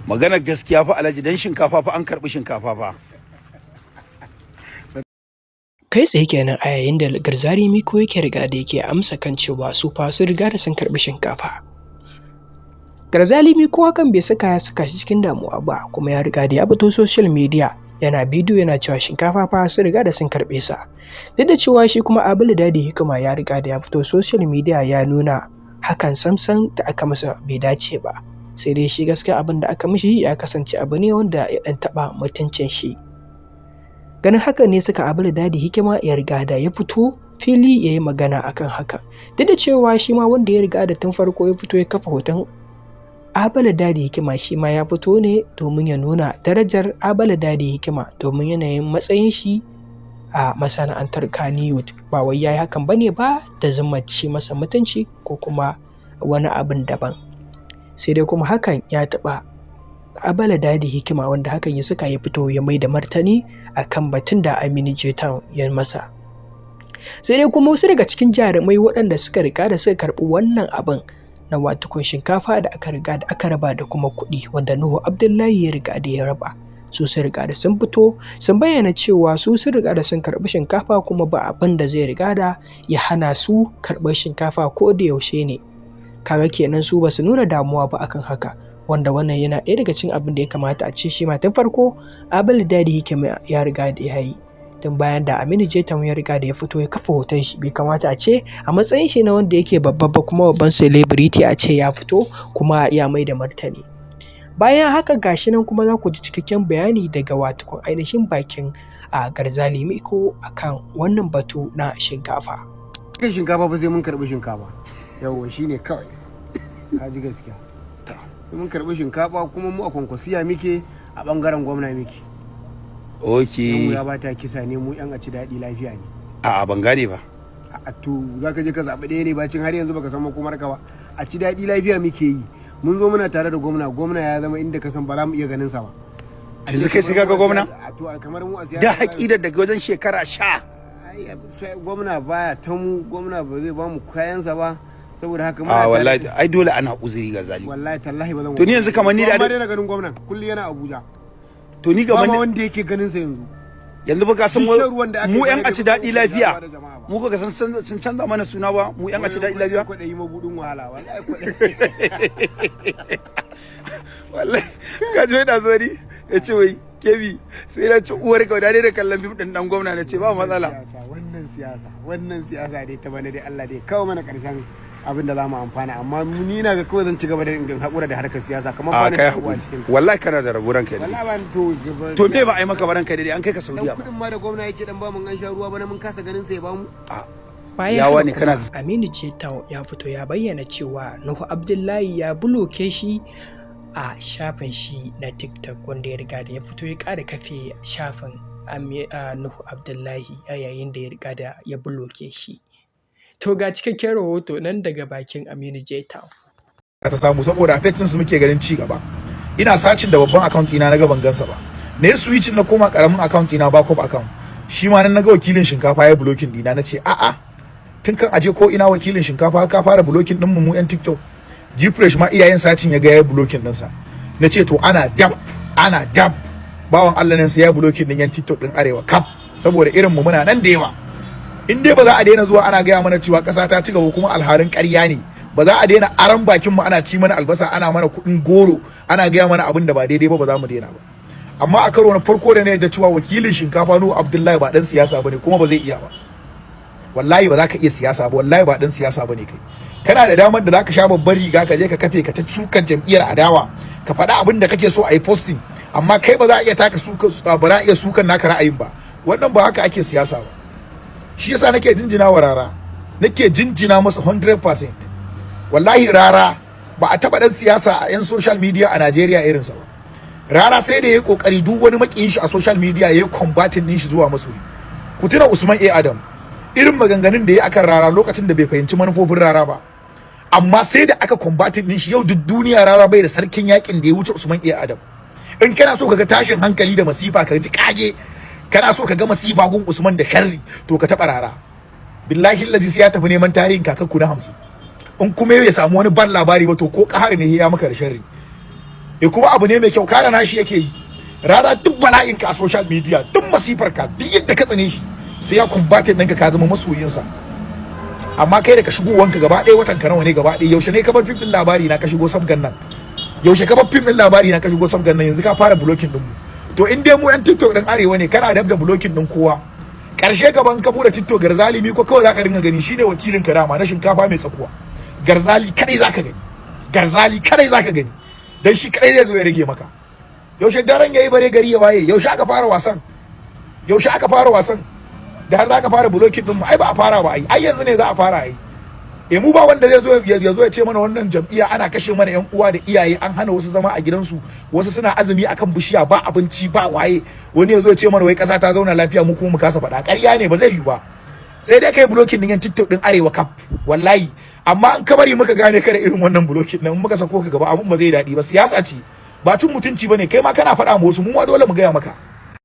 Maganar gaskiya fa, Alhaji, dan shinkafa fa an karbi shinkafa fa. Kai tsaye kenan a yayin da Garzali Miko yake riga da yake amsa kan cewa su fa sun riga da sun karɓi shinkafa. Garzali Miko hakan bai saka ya saka shi cikin damuwa ba, kuma ya riga da ya fito social media yana bidiyo yana cewa shinkafa fa sun riga da sun karɓe sa. Duk da cewa shi kuma Abulu Dadi Hikima ya riga da ya fito social media ya nuna hakan samsam da aka masa bai dace ba. Sai dai shi gaskiya abin da aka mishi ya kasance abu ne wanda ya ɗan taɓa mutuncin shi. Ganin haka ne suka Abulu Dadi Hikima ya riga da ya fito fili ya yi magana akan haka. Duk da cewa shi ma wanda ya riga da tun farko ya fito ya kafa hoton Abala Dadi Hikima, shi ma ya fito ne domin ya nuna darajar Abala Dadi Hikima domin yanayin matsayin shi a masana'antar Kannywood. Ba wai ya yi hakan ba ne ba da zummar ci masa mutunci ko kuma wani abin daban. Sai dai kuma hakan ya taɓa Abala Dadi Hikima, wanda hakan ya saka ya fito ya mai da martani a kan batun da Aminu J Town ya masa. Sai dai kuma wasu daga cikin jarumai waɗanda suka riga da suka karɓi wannan abin na watukun shinkafa da aka riga da aka raba da kuma kuɗi wanda Nuhu Abdullahi ya riga da ya raba, su sun riga da sun fito sun bayyana cewa su sun riga da sun karɓi shinkafa, kuma ba abin da zai riga da ya hana su karɓar shinkafa ko da yaushe ne. Kaga kenan su ba su nuna damuwa ba akan haka, wanda wannan yana ɗaya daga cikin abin da ya kamata a ce shi ma tun farko Abel Dadi Hikima ya riga da ya yi. Tun bayan da Aminu J Town ya riga da ya fito ya kafa hoton shi, bai kamata a ce a matsayin shi na wanda yake babba ba kuma babban celebrity a ce ya fito kuma ya mai da martani. Bayan haka, gashi nan kuma za ku ji cikakken bayani daga watukun ainihin bakin a Garzali Miko akan wannan batu na shinkafa. Kai, shinkafa ba sai mun karbi shinkafa. Yawwa, shine kawai. Ka ji gaskiya. Sai mun karbi shinkafa, kuma mu a Kwankwasiya muke, a bangaren gwamna muke. Mu ya bata kisa ne, mu yan a ci daɗi lafiya ne. A'a, ban gane ba. A to, za ka je ka zaɓi ɗaya ne bacin har yanzu baka san makomar ka ba. A ci daɗi lafiya muke yi. Mun zo muna tare da gwamna, gwamna ya zama inda ka san ba za mu iya ganin sa ba. Yanzu kai sai kaga gwamna? A to, kamar mu a siyasa. Da haƙidar daga wajen shekara 10. Ai sai gwamna baya ta mu, gwamna ba zai ba mu kayansa ba, saboda haka A wallahi, ai dole ana uzuri ga Zali. Wallahi tallahi ba zan. To ni yanzu kamar ni da amma daina ganin gwamnan, kulli yana Abuja. To ni ba gaban ma wanda yake ganin sa yanzu. Yanzu ba ka san Duk shan ruwan da aka mu yi yan ba a ci daɗi zai lafiya. da jama'a ba. Mu ka san sun canza mana suna ba, mu yan a ci daɗi lafiya. Kwaɗayi mabudin wahala, wallahi kwaɗayi. Wallahi ka ji da zori ya ce wai kebi sai na ci uwar ka da kallon fim din dan gwamna, na ce ba matsala. Siyasa, wannan siyasa, wannan siyasa dai ta bana dai, Allah dai kawo mana ƙarshen abin da za mu amfana, amma ni na ga kawai zan ci gaba da in haƙura da harkar siyasa kamar a ba ni kai da rabuwa hakuri cikin ta. Wallahi kana da rabo, ranka dai. Wallahi ba ni to gaba. To me ba a yi maka ba, ranka dai, an kai ka Dan Saudiya ba? kuɗin ma da gwamna yake dan bamu, an sha ruwa bana mun kasa ganin sa ya bamu. A Bayan yawa haka ne kana kuma Aminu J Town ya fito ya bayyana cewa Nuhu Abdullahi ya block shi a shafin shi na TikTok, wanda ya riga da ya fito ya ƙara kafe shafin Nuhu Abdullahi a yayin da ya riga da ya block shi. To ga cikakken rahoto nan daga bakin Aminu J Town. Ta samu saboda affecting su muke ganin ci gaba. Ina searching da babban account ina, na ga ban gansa ba. Ne switching na koma karamin account ina, backup account. Shi ma nan naga Wakilin Shinkafa ya blocking dina. Na ce a'a, tun kan aje ko ina, Wakilin Shinkafa, ka fara blocking din mu mu yan TikTok. Gfresh ma iyayen searching ya ga ya blocking dinsa. Na ce to ana dab, ana dab, bawan Allah nan sai ya blocking din yan TikTok din arewa kaf, saboda irin mu muna nan da yawa. In dai ba za a daina zuwa ana gaya mana cewa ƙasa ta ci gaba kuma alharin ƙarya ne ba, za a daina aran bakin mu ana ci mana albasa, ana mana kuɗin goro, ana gaya mana abin da ba daidai ba, ba za mu daina ba. Amma a karo na farko da ne da cewa Wakilin Shinkafa Nuhu Abdullahi ba dan siyasa bane, kuma ba zai iya ba. Wallahi ba za ka iya siyasa ba, wallahi ba dan siyasa bane kai. Kana da damar da za ka sha babbar riga, ka je ka kafe ka ta sukan jam'iyyar adawa, ka faɗa abin da kake so a yi posting, amma kai ba za a iya taka sukan, ba za a iya sukan naka ra'ayin ba. Wannan ba haka ake siyasa ba. Shi yasa nake jinjina wa Rara, nake jinjina masa 100%. Wallahi Rara ba a taba dan siyasa a yan social media a Najeriya irinsa ba. Rara sai da yayi kokari duk wani makiyin shi a social media yayi combating din shi zuwa masoyi. Ku tuna Usman A Adam, irin maganganun da ya akan Rara lokacin da bai fahimci manufofin Rara ba, amma sai da aka combating din shi. Yau duk duniya Rara bai da sarkin yakin da ya wuce Usman A Adam. In kana so kaga tashin hankali da masifa, ka ji kage, kana so ka ga masifa gun Usman da sharri, to ka taba Rara. Billahi lazi sai ya tafi neman tarihin kakakku na 50. In kuma ya samu wani ban labari ba, to ko kahar ne ya maka da sharri. E, kuma abu ne mai kyau, kare nashi yake yi. Rara, duk bala'in ka a social media, duk masifar ka, duk yadda ka tsane shi, sai ya combated ɗinka ka zama masoyinsa. Amma kai da ka shigo wanka gaba ɗaya, watan ka nawa ne gaba ɗaya? Yaushe ne ka bar fim ɗin Labari Na ka shigo sabgan nan? Yaushe ka bar fim ɗin Labari Na ka shigo sabgan nan? Yanzu ka fara blocking ɗin mu. To, in dai mu yan TikTok ɗin arewa ne, kana dab da blocking ɗin kowa. Karshe gaban ka bude TikTok, Garzali Miko kawai zaka dinga gani, shine wakilin ka dama na shinkafa mai tsakuwa. Garzali kadai zaka gani, Garzali kadai zaka gani, dan shi kadai zai zo ya rage maka. Yaushe daren yayi bare gari ya waye? Yaushe aka fara wasan? Yaushe aka fara wasan da har zaka fara blocking din mu? Ai ba a fara ba ai. Ai yanzu ne za a fara ai. E, mu ba wanda zai zo ya zo ya ce mana wannan jam'iyya ana kashe mana yan uwa da iyaye, an hana wasu zama a gidansu, wasu suna azumi akan bishiya, ba abinci ba waye. Wani ya zo ya ce mana wai kasa ta zauna lafiya, mu kuma mu kasa faɗa. Ƙarya ne, ba zai yiwu ba. Sai dai kai blocking din yan TikTok din arewa kaf wallahi. Amma an ka bari muka gane kada irin wannan blocking din, muka sako ka gaba, abun ba zai daɗi ba. Siyasa ce, ba cin mutunci bane. Kai ma kana faɗa ma wasu, mu ma dole mu gaya maka.